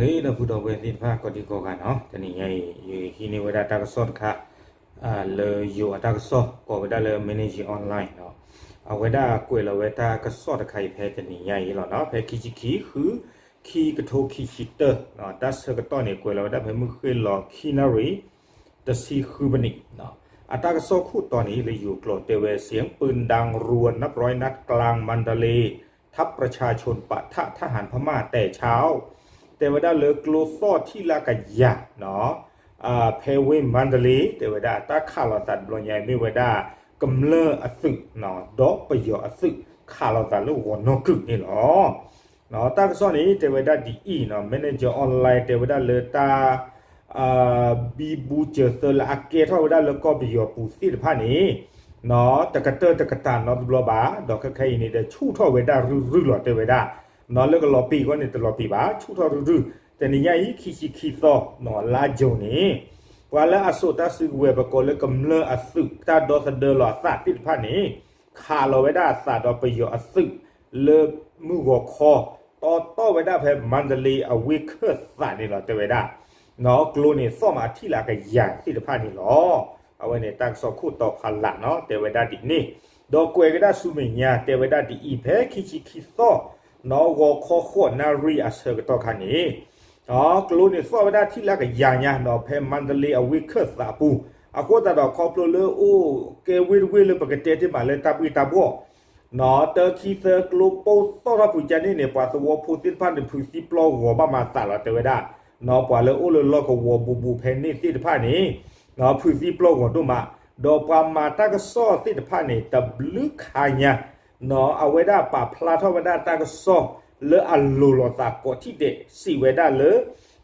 ဂ့ၤ ဒီပုၢ်ဒီဝဲၢ်သ့ၣ်တဖၣ် ကိးဒံကိးဂၤနီၤ, တနံၤညါအံၤ ယဟံးန့ၢ်ဝဲဒၣ်တၢ်ကစီၣ်တခါ လၢယိၤအတၢ်ကစီၣ် ကိးဝဲဒၣ်လၢ Manager Online နီၤ, အဝဲဒၣ်ကွဲးလီၤဝဲတၢ်ကစီၣ်တခါအံၤ ဖဲတနံၤညါအံၤလီၤနီၤ, ဖဲခံဆံခံ ဃု ခံကထိခံဆံတၢ တၢ်ဆၢကတီၢ်န့ၣ် ကွဲးလီၤဝဲဒၣ်ဖဲမုၢ်ဃ့ၢ်လီၤခံနၣ်ရံၣ် တဆံဃုမံးနံး, အတၢ်ကစီၣ်ခိၣ်တီန့ၣ် လၢယိၤကျိာ်တဲဝဲ เสียงปืนดังรัวนับร้อยนัดกลางมันดาเลย์ ทัพประชาชนปะทะทหารพม่าแตกเช้า တဲဝဲဒၣ်လၢကျိသီၣ်ထံၣ်လၢကယၤနီၤ, ဖဲဝ့ၢ်မါဒလ့ တဲဝဲဒၣ်တၢ်ခးလိာ်သးတဘျီညါအံၤ မ့ၢ်ဝဲဒၣ်ကမျၢၢ်အသုးနီၤ, ဒီးပယီၤအသုး ခးလိာ်သးလၢဂီၤနီၢ်ကုၢ်န့ၣ်လီၤ. တၢ်ကစီၣ်န့ၣ် တဲဝဲဒၣ်ဒ်အံၤနီၤ, Manager Online တဲဝဲဒၣ်လၢတၢ် ဘံဘူစၢၤသၢလၢအကဲထီၣ်ဝဲဒၣ်လၢကီၢ်ပယီၤပူၤသ့ၣ်တဖၣ်န့ၣ် တကတၢၢ်တကတၢၢ်နီတဘျီဘၣ်, ဒီးခဲခဲအံၤန့ၣ်ဒီး ဆူၣ်ထီၣ်ဝဲဒၣ်ရုၢ်ရုၢ်လီၤ တဲဝဲဒၣ်, လၢကလီၤပံာ်အဂီၢ်န့ၣ် တလီၤပံာ်ဘၣ်, ဆူၣ်ထီၣ်ရုၢ်ရုၢ်, တနံၤညါအံၤ ခံဆံခံသီ လါယူၤန့ၣ် ပှၤလၢအစိာ်တၢ်စုကဝဲၤ ပကိးလၢကမျၢၢ်အသုး တၢ်ဒီသဒၢလီၤအသးသ့ၣ်တဖၣ်န့ၣ် ခးလီၤဝဲဒၣ်အသးဒီးပယီၤအသုး လၢမုၢ်ဂီၤခီ တီတီဝဲဒၣ်ဖဲမါဒလ့အဝ့ၢ်ခၢၣ်သးန့ၣ်လီၤ တဲဝဲဒၣ်, ကျိန့ၣ်သီၣ်မးအထံၣ်လၢအကယၤသ့ၣ်တဖၣ်န့ၣ်လီၤ. အဝဲန့ၣ်တၢ်ကစီၣ်ခိၣ်တီဖးလးနီၤ တဲဝဲဒၣ်ဒ်န့ၣ်, ဒီးကွဲးကဒါဆူမဲာ်ညါ တဲဝဲဒၣ်ဒ်အံၤ ဖဲခံဆံခံသီ နီၣ်ဂီၤခီဃိးနၣ်ရံၣ်အဆၢကတီၢ်ခါန့ၣ် ကျိန့ၣ်သီၣ်ဝဲဒၣ်ထံၣ်လၢကယၤညါနီၤ ဖဲမါဒလ့အဝ့ၢ်ခၢၣ်သးပူၤ, အဃိသတးဒီးခီဖျိလၢအိၣ်ကဲဝ့ၢ်တဝ့ၢ်လၢပကတဲတ့ၢ်မးလၢတၢ်ဘှ့ၣ်တၢ်ဘှီၣ် နီၤ တၢခံသၢကျိပိၢ်သီၣ်ထီၣ်ပူၤကန့ၣ်န့ၣ် ပှၤသဝီဖိသ့ၣ်တဖၣ်န့ၣ် ဖုးသံပျီၢ်ဂီၤဘၣ်မၤသးလီၤ တဲဝဲဒၣ်, နီၤ ပှၤလၢအိၣ်လၢလီၢ်ကဝီၤဘူးဘူးဖဲန့ၣ်သ့ၣ်တဖၣ်န့ၣ် ဖုးသံပျီၢ်ဂီၤဒိၣ်မး, ဒီးပှၤမၤတၢ်ကစီၣ်သ့ၣ်တဖၣ်န့ၣ် တဘျုးခါညါ နီၤ အဝဲဒၣ်ပာ်ဖျါထီၣ်ဝဲဒၣ်တၢ်ကစီၣ်လၢအလိၤလိာ်သးကိးထံၣ်ဒဲး စံးဝဲဒၣ်လၢ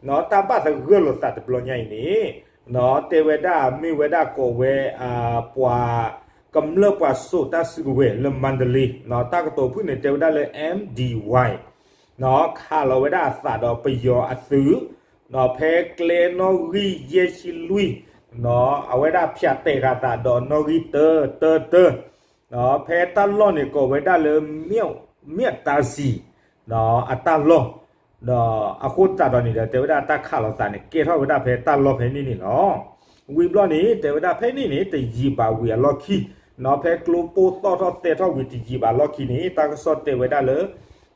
နီၤ တၢ်ဘၣ်သဂၢၢ်လိာ်သးတဘျီညါအံၤန့ၣ် နီၤ တဲဝဲဒၣ်မ့ၢ်ဝဲဒၣ်ကိးဝဲ ပှၤ ကမျၢၢ်ပှၤစိာ်တၢ်စုကဝဲၤလၢမါဒလ့ နီၤ တၢ်ကတိၤဖုၣ်န့ၣ် တဲဝဲဒၣ်လၢ MDY နီၤ ခးလီၤဝဲဒၣ်အသးဒီးပယီၤအသုး နီၤ ဖဲကျဲနီၣ်ဂံၢ်ယဲၢ်ဆံလွံၢ် နီၤ အဝဲဒၣ်ဖၠးတဲာ်ဃာ်သးဒီးနီၣ်ဂံၢ်တၢတၢတၢ နီၤ ဖဲတၢ်လီၢ်န့ၣ်ကိးဝဲဒၣ်လၢ မၠၣ်တၢ်စံၤ နီၤ အတၢ်လီၢ် ဒီးအဃိသတးဒီးန့ၣ်ဒီး တဲဝဲဒၣ်တၢ်ခးလိာ်သးန့ၣ် ကဲထီၣ်ဝဲဒၣ်ဖဲတၢ်လီၢ်ဖဲန့ၣ်န့ၣ်လီၤ. ဝံၤဘျီန့ၣ် တဲဝဲဒၣ်ဖဲန့ၣ်န့ၣ် တယံာ်ဘၣ်ဝံၤအလီၢ်ခံ နီၤ ဖဲကျိပိၢ်သီၣ်ထီၣ်သဲထီၣ်ဝံၤတယံာ်ဘၣ်လီၢ်ခံန့ၣ် တၢ်ကစီၣ်တဲဝဲဒၣ်လၢ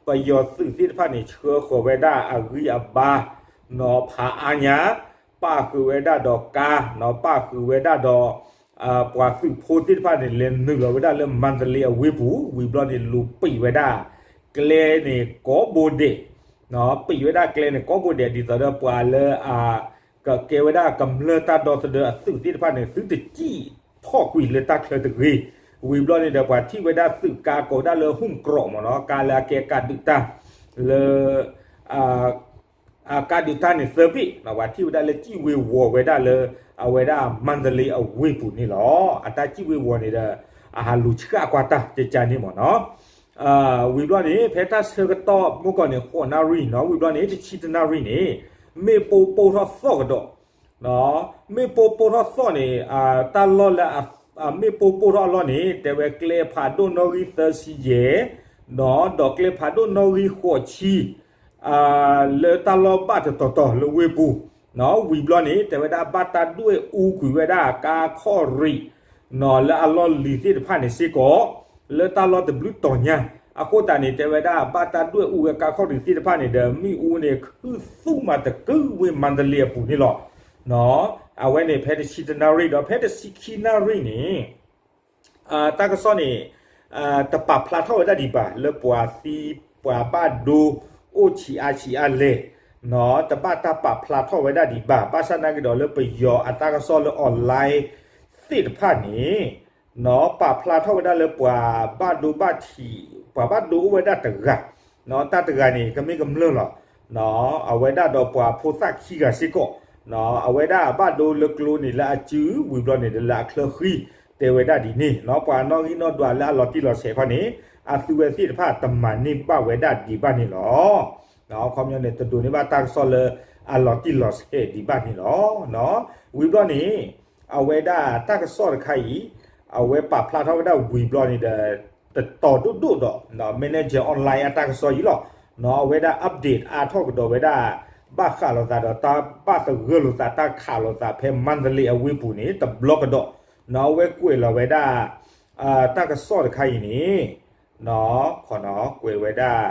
ပယီၤသုးသ့ၣ်တဖၣ်န့ၣ် ဆှၢဃီၤဝဲဒၣ်အဂံၢ်အဘါ နီၤ ဖးအါညါ ပၣ်ဃုာ်ဝဲဒၣ်ဒီးကါ နီၤ ပၣ်ဃုာ်ဝဲဒၣ်ဒီး ပှၤသုးဖိသ့ၣ်တဖၣ်န့ၣ် လဲၤနုာ်လီၤဝဲဒၣ်လၢမါဒလ့အဝ့ၢ်ပူၤ ဝံၤဘျီန့ၣ် လူၤပံာ်ဝဲဒၣ် ကျဲန့ၣ်ကိးဘိဒဲး ပံာ်ဝဲဒၣ်ကျဲန့ၣ်ကိးဘိဒဲး ဒ်သိးဒီးပှၤလၢအ ကကဲဝဲဒၣ်ကမျၢၢ်တၢ်ဒီသဒၢအသုးသ့ၣ်တဖၣ်န့ၣ် သုတစံၣ်ဖီၣ်ကွံာ်လၢတၢ်ချၢတဂ့ၤ. ဝံၤဘျီန့ၣ်ဒီး ပှၤထံၣ်ဝဲဒၣ်သုးကါကိးဝဲဒၣ်လၢ ဟုၣ်ကြီး မ့ၢ်နီၤ ကါလၢအကဲကးဒုးတၢ် လၢ ကါဒုးတၢ်န့ၣ်သၢဘ့ၣ် ပှၤထံၣ်ဝဲဒၣ်လၢစံၣ်ဝ့ၤဝီၤဝဲဒၣ်လၢ အဝဲဒၣ်မါဒလ့အဝ့ၢ်ပူၤန့ၣ်လီၤ. အတၢ်စံၣ်ဝ့ၤဝီၤန့ၣ်ဒီး အဟးလူၤဆှၣ်ကွၢ်တၢ်ကကန့ၣ်မ့ၢ်နီၤ ဝံၤဘျီန့ၣ် ဖဲတၢ်ဆၢကတီၢ်မုၢ်ကီၢ်န့ၣ် ဃိးနၣ်ရံၣ်နီၤ ဝံၤဘျီန့ၣ် တဆံတနၣ်ရံၣ်န့ၣ် မ့ၣ်ပိၢ်ပိၢ်ထီၣ်သီၣ်ကဒီး မ့ၣ်ပိၢ်ပိၢ်ထီၣ်သီၣ်န့ၣ် တၢ်လီၢ်လၢ မ့ၣ်ပိၢ်ပိၢ်ထီၣ်အလီၢ်န့ၣ် တဲဝဲကျဲဖးဒိၣ်နီၣ်ဂံၢ်သၢဆံယဲၢ် ဒီးကျဲဖးဒိၣ်နီၣ်ဂံၢ်ဃိးဆံ လၢတၢ်လီၢ်ဘၣ်တတီၤတီၤလၢဝ့ၢ်ပူၤ ဝံၤဘျီန့ၣ် တဲဝဲဒၣ်ဘၣ်တၢ်ဒွဲၣ်အူကွံာ်ဝဲဒၣ် ကါခီၣ်ရံး နီၤ လၢအလီၢ်လံၤသ့ၣ်တဖၣ်န့ၣ်စ့ၢ်ကီး လၢတၢ်လီၢ်တဘျုးတီၤညါ အဃိသတးန့ၣ် တဲဝဲဒၣ်ဘၣ်တၢ်ဒွဲၣ်အူဝဲကါခီၣ်ရံးသ့ၣ်တဖၣ်န့ၣ်ဒီး မ့ၣ်အူန့ၣ် ခုၣ်သူမးတကုဝ့ၢ်မါဒလ့အပူၤန့ၣ်လီၤ. အဝဲန့ၣ်ဖဲတဆံတနၣ်ရံၣ်ဒီး ဖဲတဆံခံနၣ်ရံၣ်န့ၣ် တၢ်ကစီၣ်န့ၣ် တပာ်ဖျါထီၣ်ဝဲဒၣ်ဒံးဘၣ် လၢပှၤသံ ပှၤဘၣ်ဒိ အိၣ်ဆံးအါဆံးအါလဲၣ် နီၤ တဘၣ်တၢ်ပာ်ဖျါထီၣ်ဝဲဒၣ်ဒံးဘၣ် ဘၣ်ဆၣ်နာ်က့ဒီးလၢပယီၤအတၢ်ကစီၣ်လၢ online သ့ၣ်တဖၣ်န့ၣ် နီၤ ပာ်ဖျါထီၣ်ဝဲဒၣ်လၢပှၤဘၣ်ဒိဘၣ်ထံး ပှၤဘၣ်ဒိအိၣ်ဝဲဒၣ်တဂၤ နီၤ တၢ်တဂၤန့ၣ် ကမ့ၢ်ကမျၢၢ်လီၤ နီၤ အဝဲဒၣ်ဒီးပှၤဖိသၣ်ခံဂၤစ့ၢ်ကီး နီၤ အဝဲဒၣ်ဘၣ်ဒိလၢကျိန့ၣ်လၢအစု ဝံၤဘျီန့ၣ်ဒီးလၢအချၢဃံ တဲဝဲဒၣ်ဒ်န့ၣ် နီၤ ပှၤနီၣ်ဂံၢ်နီၣ်ဒွးလၢအလီၤတံၢ်လီၤဆဲးခီန့ၣ် အသုဝဲသ့ၣ်တဖၣ်တမၤန့ၢ်ဘၣ်ဝဲဒၣ်ဒံးဘၣ်န့ၣ်လီၤ. အခီပညီန့ၣ် တဒိးန့ၢ်ဘၣ်တၢ်ကစီၣ်လၢအလီၤတံၢ်လီၤဆဲးဒံးဘၣ်န့ၣ်လီၤ. ဝံၤဘျီန့ၣ် အဝဲဒၣ်တၢ်ကစီၣ်တခါအံၤ အဝဲပာ်ဖျါထီၣ်ဝဲဒၣ်ဝံၤဘျီန့ၣ်ဒီး တတီၤဒိၣ်ဒိၣ်ဒီး Manager Online အတၢ်ကစီၣ်အံၤလီၤ. နီၤ အဝဲဒၣ် update အါထီၣ်ကဒီးဝဲဒၣ် ဘၣ်ဃးလိာ်သးဒီးတၢ်ဘၣ်သဂၢၢ်လိာ်သး တၢ်ခးလိာ်သးဖဲမါတလ့အဝ့ၢ်ပူၤန့ၣ် တဘျီကဒီး, အဝဲကွဲးလီၤဝဲဒၣ် တၢ်ကစီၣ်တခါအံၤန့ၣ် ကွဲးဝဲဒၣ်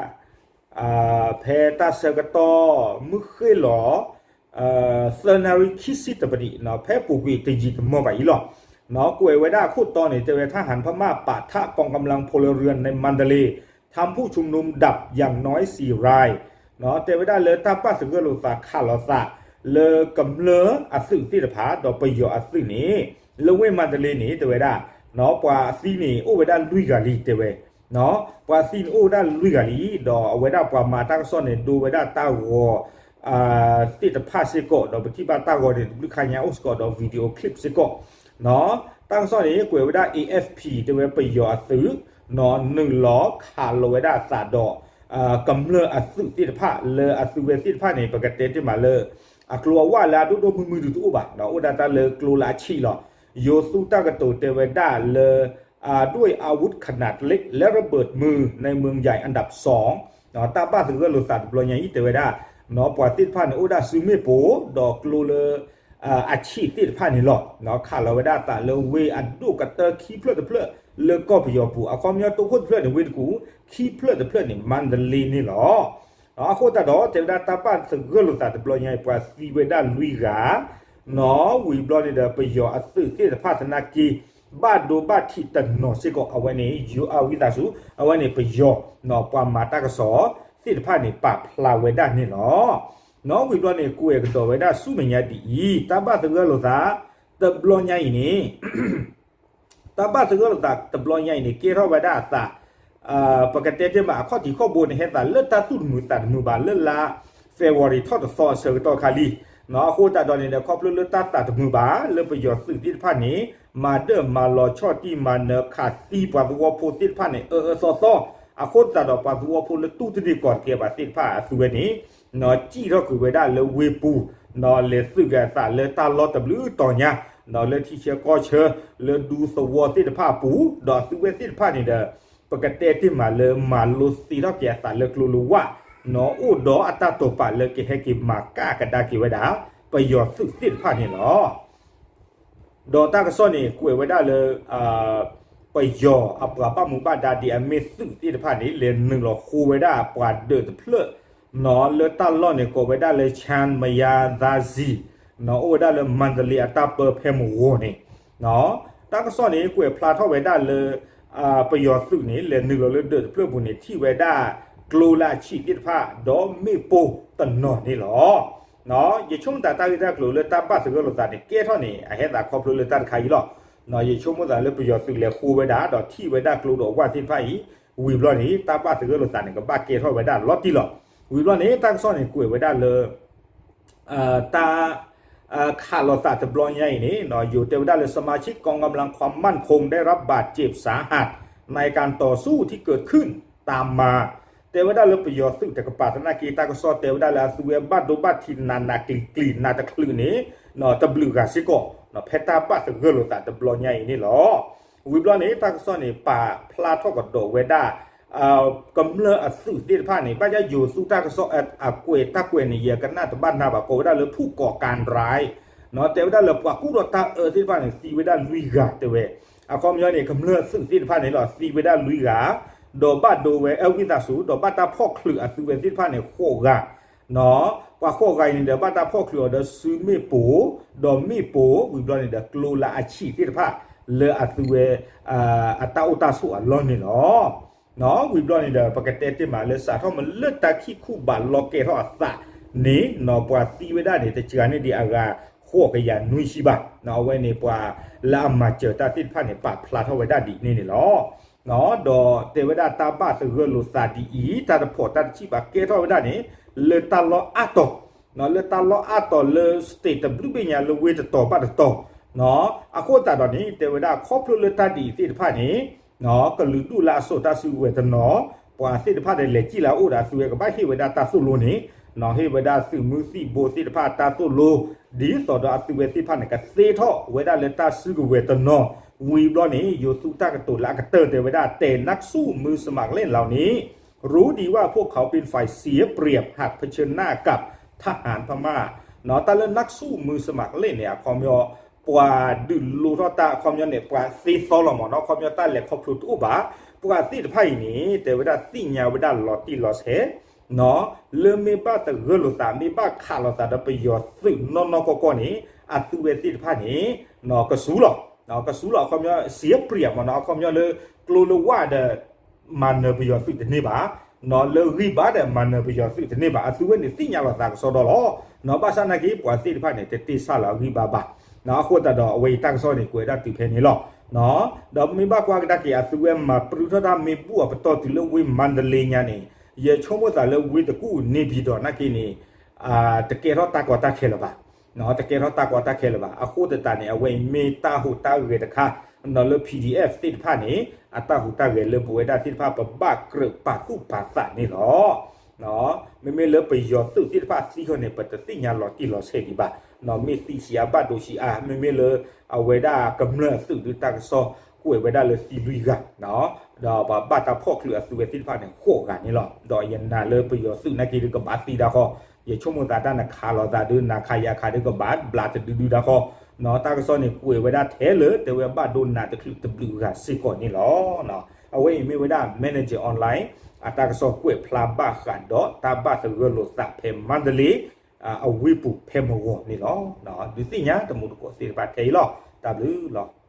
ဖဲတၢ်ဆၢကတီၢ် မုၢ်ဃ့ၢ်လီၤ သၢနၣ်ရံၣ်ခံဆံတပနံး ဖဲပူၤကွံာ်တယံာ်တမီၢ်ဘၣ်အံၤလီၤ. ကွဲးဝဲဒၣ်အခိၣ်တီန့ၣ် တဲဝဲ ทหารพม่าปะทะกองกำลังพลเรือนในมันดาเลย์ ทำผู้ชุมนุมดับอย่างน้อยสี่ราย တဲဝဲဒၣ်လၢတၢ်ဘၣ်သဂၢၢ်လိာ်သးခးလိာ်သး လၢကမျၢၢ်အသုးသ့ၣ်တဖၣ် ဒီးပယီၤအသုးန့ၣ် လၢဝ့ၢ်မါတလ့န့ၣ် တဲဝဲဒၣ် ပှၤသံန့ၣ် အိၣ်ဝဲဒၣ်လွံၢ်ဂၤလံ တဲဝဲ ပှၤသံန့ၣ်အိၣ်ဝဲဒၣ်လွံၢ်ဂၤလံ, ဒီးအဝဲဒၣ်ပှၤမၤတၢ်ကစီၣ်န့ၣ် ဒိဝဲဒၣ်တၢ်ဂီၤ သ့ၣ်တဖၣ်စ့ၢ်ကီး, ဒီးပထံၣ်ဘၣ်တၢ်ဂီၤန့ၣ် တဘျုးခါညါအိၣ်စ့ၢ်ကီး ဒီး video clip စ့ၢ်ကီး. တၢ်ကစီၣ်န့ၣ် ကွဲးဝဲဒၣ် A F P တဲဝဲပယီၤအသုး နုာ်လီၤခးလီၤဝဲဒၣ်အသးဒီး ကမျၢၢ်အသုးသ့ၣ်တဖၣ် လၢအသုဝဲသ့ၣ်တဖၣ်န့ၣ် ပကတဲတ့ၢ်မးလၢ အကျိၤအဝဲလၢအဒိၣ်ဒိၣ်မုၢ်မုၢ်ဒုးတအိၣ်ဘၣ်, အိၣ်ဒၣ်တၢ်လၢကျိလၢအဆံးလီၤ. ယိၤသူတၢ်ကတိၤတဲဝဲဒၣ်လၢ ด้วยอาวุธขนาดเล็กและระเบิดมือในเมืองใหญ่อันดับสอง တၢ်ဘၣ်သဂၢၢ်လိာ်သးတဘျီညါအံၤ တဲဝဲဒၣ် ပှၤသ့ၣ်တဖၣ်န့ၣ် အိၣ်ဒၣ်စုမ့ၣ်ပိၢ် ဒီးကျိလၢ အဆံးသ့ၣ်တဖၣ်န့ၣ်လီၤ. ခးလီၤဝဲဒၣ်အသးလၢဝ့ၢ်အဒိၣ်ကတၢၢ်ခံဖျၢၣ်တဖျၢၣ် လၢကီၢ်ပယီၤပူၤ, အခီပညီတိခိၣ်တဖျၢၣ်န့ၣ် ဝ့ၢ်တကူၣ်, ခံဖျၢၣ်တဖျၢၣ်န့ၣ် မါတလ့န့ၣ်လီၤ. အဃိသတးဒီး တဲဝဲဒၣ်တၢ်ဘၣ်သဂၢၢ်လိာ်သးတဘျီညါအံၤ ပှၤသံဝဲဒၣ်လွံၢ်ဂၤ ဝံၤဘျီန့ၣ်ဒီး ပယီၤအသုးသ့ၣ်တဖၣ်သနာ်က့ ဘၣ်ဒိဘၣ်ထံးတနီၤစ့ၢ်ကီး အဝဲန့ၣ် ယိၤအဝံသးစူၤ အဝဲန့ၣ်ပယီၤ ပှၤမၤတၢ်ကစီၣ်သ့ၣ်တဖၣ်န့ၣ် ပာ်ဖျါဝဲဒၣ်န့ၣ်လီၤ. ဝံၤဘျီန့ၣ် ကွဲးကဒီးဝဲဒၣ်ဆူမဲာ်ညါဒ်အံၤ တၢ်ဘၣ်သဂၢၢ်လိာ်သး တဘျီညါအံၤန့ၣ် တၢ်ဘၣ်သဂၢၢ်လိာ်သးတဘျီညါအံၤန့ၣ် ကဲထီၣ်ဝဲဒၣ်အသး ပကတဲတ့ၢ်မး အခီၣ်ထံးခီၣ်ဘိန့ၣ် ဟဲသးလၢတၢ်သူၣ်တမုာ်သးတမုာ်ဘၣ် လၢလါ February ထီၣ်တသီအဆၢကတီၢ်ခါလံ. အဃိသတးဒီးန့ၣ်ဒီး ခီဖျိလၢတၢ်သးတမုာ်ဘၣ် လၢပယီၤသုးသ့ၣ်တဖၣ်န့ၣ် မၤဒၢၣ်မၤလီၤဆီၣ်တံၢ်မၤနၢၤခးသံပှၤသဝီဖိသ့ၣ်တဖၣ်န့ၣ် အၢအၢသီသီ အဃိသတးဒီး ပှၤသဝီဖိလၢတူၢ်တန့ၢ်ကီၢ်တကဲဘၣ်သ့ၣ်တဖၣ်အသုဝဲန့ၣ် စံၣ်ထီၣ်ကွံာ်ဝဲဒၣ်လၢဝ့ၢ်ပူၤ လဲၤသုးက့ၤအသးလၢတၢ်လီၢ်တဘျုးတီၤညါ လၢထံဆၢကီၢ်ဆၢ လၢဒူသဝီသ့ၣ်တဖၣ်အပူၤ ဒီးအသုဝဲသ့ၣ်တဖၣ်န့ၣ်ဒီး ပကတဲတ့ၢ်မးလၢမၤလိသ့ထီၣ်က့ၤအသးလၢကျိလၢဝၣ် အိၣ်ဒီးအတၢ်တိာ်ပာ်လၢကဟဲက့ၤမၤကၣ်ကဒါက့ၤဝဲဒၣ် ပယီၤသုးသ့ၣ်တဖၣ်န့ၣ်လီၤ. ဒီးတၢ်ကစီၣ်န့ၣ် ကွဲးဝဲဒၣ်လၢ ပယီၤအပှၤဘၣ်မူဘၣ်ဒါဒ်အမ့ၢ်သုးသ့ၣ်တဖၣ်န့ၣ် လဲၤနုာ်လီၤဃိဝဲဒၣ်ပှၤဒၢးတဖျၢၣ် လၢတၢ်လီၢ်န့ၣ် ကိးဝဲဒၣ်လၢ ချမ်းမရမ်းသာစည် အိၣ်ဝဲဒၣ်လၢမါတလ့အတၢ်ပၢဖဲမုၢ်ဂီၤန့ၣ် တၢ်ကစီၣ်န့ၣ် ကွဲးဖျါထီၣ်ဝဲဒၣ်လၢ ပယီၤသုးန့ၣ် လဲၤနုာ်လီၤလၢဒၢးတဖျၢၣ်ပူၤန့ၣ် ထံၣ်ဝဲဒၣ်ကျိလၢအဆံးသ့ၣ်တဖၣ် ဒီးမ့ၣ်ပိၢ်တနီၤန့ၣ်လီၤ. ယဆိကမိၣ်သးတၢ်ဂ့ၢ်တၢ်ကျိၤလၢတၢ်ဘၣ်သဂၢၢ်လိာ်သးန့ၣ် ကဲထီၣ်န့ၣ် အဟဲသးခီဖျိလၢတၢ်တခါအံၤလီၤ. ယဆိကမိၣ်သးလၢပယီၤသုးလဲၤဃိဝဲဒၣ် ဒီးထံၣ်ဝဲဒၣ်ကျိဒီးဝၣ်သ့ၣ်တဖၣ်အံၤ ဝံၤဘျီန့ၣ် တၢ်ဘၣ်သဂၢၢ်လိာ်သးန့ၣ် ကဘၣ်ကဲထီၣ်ဝဲဒၣ်လီၤတံၢ်လီၤ. ဝံၤဘျီန့ၣ် တၢ်ကစီၣ်န့ၣ် ကွဲးဝဲဒၣ်လၢ တၢ် ခးလိာ်သးတဘျီညါအံၤန့ၣ် ယိၤတဲဝဲဒၣ်လၢ สมาชิกกองกำลังความมั่นคงได้รับบาดเจ็บสาหัสในการต่อสู้ที่เกิดขึ้นตามมา တဲဝဲဒၣ်လၢပယီၤသုးတကပၤသနာ်က့ တၢ်ကစီၣ်တဲဝဲဒၣ်လၢအသုဝဲဘၣ်ဒိဘၣ်ထံးနးနးကျံၤကျံၤနးတချုးန့ၣ် တဘျုးဂၤစ့ၢ်ကီး ဖဲတၢ်ဘၣ်သဂၢၢ်လိာ်သးတဘျီညါအံၤန့ၣ်လီၤ. ဝံၤဘျီန့ၣ် တၢ်ကစီၣ်န့ၣ် ပာ်ဖျါထီၣ်ကဒီးဝဲဒၣ် ကမျၢၢ်အသုးသ့ၣ်တဖၣ်န့ၣ် ဘၣ်ယိၤသူတၢ်ကစီၣ်အကွဲးတၢ်ကွဲးန့ၣ် ယကနၣ်တဘၣ်နၢ်ဘၣ် ကိးဝဲဒၣ်လၢ ဖူၣ်ကိးကၣ်ရၢၣ် တဲဝဲဒၣ်လၢပှၤကူၣ်ထီၣ်တၢ်အၢသ့ၣ်တဖၣ်န့ၣ် သံဝဲဒၣ်လွံၢ်ဂၤတဲဝဲ, အခီပညီန့ၣ် ကမျၢၢ်သုးသ့ၣ်တဖၣ်န့ၣ်လီၤ သံဝဲဒၣ်လွံၢ်ဂၤ, ဒီးဘၣ်ဒိဝဲအဝံသးစူၤ ဒီးဘၣ်တၢ်ဖီၣ်ချုးအသုဝဲသ့ၣ်တဖၣ်န့ၣ် ဃိးဂၤ ပှၤဃိးဂၤအံၤန့ၣ်ဒီး ဘၣ်တၢ်ဖီၣ်ချုးအီၤဒီးစုမ့ၣ်ပိၢ်, ဒီးမ့ၣ်ပိၢ် ဝံၤဘျီန့ၣ်ဒီး ကျိလၢအဆံးသ့ၣ်တဖၣ် လၢအသုဝဲ အတၢ်အိၣ်တၢ်ဆိးအလီၢ်န့ၣ်လီၤ. ဝံၤဘျီန့ၣ်ဒီး ပကတဲတ့ၢ်မးလၢစးထီၣ်မ့ၢ်လၢတၢ်ခံၣ်ခူၣ်ဘးလီကဲထီၣ်အသးန့ၣ် ပှၤသံဝဲဒၣ်န့ၣ် တစှၤန့ၢ်ဒံးအဂၤ ဃိးကယၤနွံဆံဘၣ်. အဝဲန့ၣ်ပှၤလၢအမၤစၢၤတၢ်သ့ၣ်တဖၣ်န့ၣ် ပာ်ဖျါထီၣ်ဝဲဒၣ်ဒ်န့ၣ်န့ၣ်လီၤ. ဒီးတဲဝဲဒၣ်တၢ်ဘၣ်သဂၢၢ်လိာ်သးဒ်အံၤ တၢ်တဖီၣ်တၢ်တစံၣ်ဘၣ်ကဲထီၣ်ဝဲဒၣ်န့ၣ် လၢတၢ်လီၢ်အါတီၤ, လၢတၢ်လီၢ်အါတီၤလၢ state တဘျုးဘ့ၣ်ညါလၢဝ့ၢ်တတီၤဘၣ်တတီၤ, အဃိသတးဒီးန့ၣ် တဲဝဲဒၣ်ခီဖျိလၢတၢ်ဒ်အံၤသ့ၣ်တဖၣ်န့ၣ် ကလုာ်ဒူၣ်လၢအစိာ်တၢ်စုကဝဲၤတနီၤ, ပှၤသ့ၣ်တဖၣ်ဒီးလဲၤစံၣ်လၢအအိၣ်ဒီးအသုဝဲကဘၣ်ဟ့ၣ်ဝဲဒၣ်တၢ်သိၣ်လိန့ၣ်, ဟ့ၣ်ဝဲဒၣ်သုးမုၢ်သံၣ်ဘိသ့ၣ်တဖၣ်တၢ်သိၣ်လိ, ဒ်သိးဒီးအသုဝဲသ့ၣ်တဖၣ်န့ၣ် ကသ့ထီၣ်ဝဲဒၣ်လၢတၢ်စုကဝဲၤတနီၤ, ဝံၤဘျီန့ၣ် ယိၤသူတၢ်ကတိၤလၢအကတၢၢ်တဲဝဲဒၣ် แต่นักสู้มือสมัครเล่นเหล่านี้ รู้ดีว่าพวกเขาเป็นฝ่ายเสียเปรียบหากเผชิญหน้ากับท ทหารพม่า နီၢ် တၢ်လၢ นักสู้มือสมัครเล่น န့ၣ် အခီပညီ ပှၤဒုးလိထီၣ်တၢ်အခီပညီန့ၣ် ပှၤသ့သီလီၤမ့ၢ်နီၢ် အခီပညီတၢ်လဲၤခီဖျိတအိၣ်ဘၣ်. ပှၤသ့ၣ်တဖၣ်အံၤန့ၣ် တဲဝဲဒၣ်သ့ၣ်ညါဝဲဒၣ်လီၤတံၢ်လီၤဆဲး နီၢ် လၢမ့ၢ်ဘၣ်သဂၢၢ်လိာ်သး မ့ၢ်ဘၣ်ခးလိာ်သးဒီးပယီၤသုးနီၢ်နီၢ်ကီၢ်ကီၢ်န့ၣ် အသုဝဲသ့ၣ်တဖၣ်န့ၣ် နီၢ် ကစူၤလီၤ ကစူၤလီၤ အခီပညီ เสียเปรียบ မ့ၢ်နီၢ် အခီပညီလၢ ကျိလၢဝၣ်ဒီး မၤနၢၤပယီၤသုးတန့ၢ်ဘၣ် နီၢ် လၢဂံၢ်ဘါဒီးမၤနၢၤပယီၤသုးတန့ၢ်ဘၣ် အသုဝဲန့ၣ်သ့ၣ်ညါလီၤသးကစီဒီလီၤ. နီၢ် ဘၣ်ဆၣ်နာ်က့ ပှၤသ့ၣ်တဖၣ်န့ၣ် တတ့ၢ်ဆၣ်လီၤအဂံၢ်ဘါဘၣ်. နီၢ် အဃိသတးဒီး အဝဲအံၤတၢ်ကစီၣ်န့ၣ် ကွဲးဒၣ်တုၤဖဲန့ၣ်လီၤ. နီၢ် ဒီးမ့ၢ်ဘၣ်ကွၢ်ကဒါက့ၤ အသုဝဲမၤပြူထီၣ်တၢ်မ့ၢ်ဘူၣ်အပတီၢ်တုၤလၢဝ့ၢ်မါဒလ့ညါန့ၣ် ယဆိကမိၣ်သးလၢဝ့ၢ်တကူၣ်န့ၣ်ပံၤဒီးနာ်က့န့ၣ် တကဲထီၣ်တၢ်ကီတၢ်ခဲလၢၤဘၣ် နီၢ် တကဲထီၣ်တၢ်ကီတၢ်ခဲလၢၤဘၣ်. အဃိသတးန့ၣ် အဝဲအံၤမ့ၢ်တၢ်ဟူးတၢ်ဂဲၤတခါ နီၢ် လၢ PDF သ့ၣ်တဖၣ်န့ၣ် အတၢ်ဟူးတၢ်ဂဲၤလၢပဝဲဒၣ်သ့ၣ်တဖၣ် ပဘၣ်ကြၢးပာ်သူၣ်ပာ်သးန့ၣ်လီၤ. မ့မ့ၢ်လၢပယီၤသုးသ့ၣ်တဖၣ်သံဃီန့ၣ် ပတသ့ၣ်ညါလီၤတံၢ်လီၤဆဲးဒံးဘၣ်. နီၢ် မ့ၢ်သံဆံးအါဘၣ်ဒိဆံးအါ မ့မ့ၢ်လၢ အဝဲဒၣ်ကမျၢၢ်အသုးဒုးတၢ်ကစီၣ်ကွဲးဝဲဒၣ်လၢသံလွံၢ်ဂၤ ဒီးပှၤဘၣ်တၢ်ဖီၣ်ချုးအသုးဝဲသ့ၣ်တဖၣ်န့ၣ် ဃိးဂၤန့ၣ်လီၤ. ဒီးယနာ်လၢပယီၤသုးနာ်က့ဒုးကဘၣ်သံတၢ်ဃီ, ယဆိကမိၣ်သးတၢ်နခးလိာ်သးဒုး နခးယၤခးဒုးကဘၣ်ဘျးတဒုဒုတၢ်ဃီ, နီၢ် တၢ်ကစီၣ်န့ၣ်ကွဲးဝဲဒၣ်ထဲလၢတဲဝဲဘၣ်ဒိနးတချုးတဘျုးဂၤစ့ၢ်ကီးန့ၣ်လီၤ. အဝဲအံၤမ့ၢ်ဝဲဒၣ် Manager Online အတၢ်ကစီၣ်ကွဲးဖျါဘၣ်ဃးဒီးတၢ်ဘၣ်သဂၢၢ်လိာ်သးဖဲမါဒလ့ အဝ့ၢ်ပူၤဖဲမုၢ်ဂီၤန့ၣ်လီၤ. ဒုးသ့ၣ်ညါတမူတကိးသ့ၣ်တဖၣ်ထဲအံၤလီၤ. တၢ်ဘျုးလီၤ.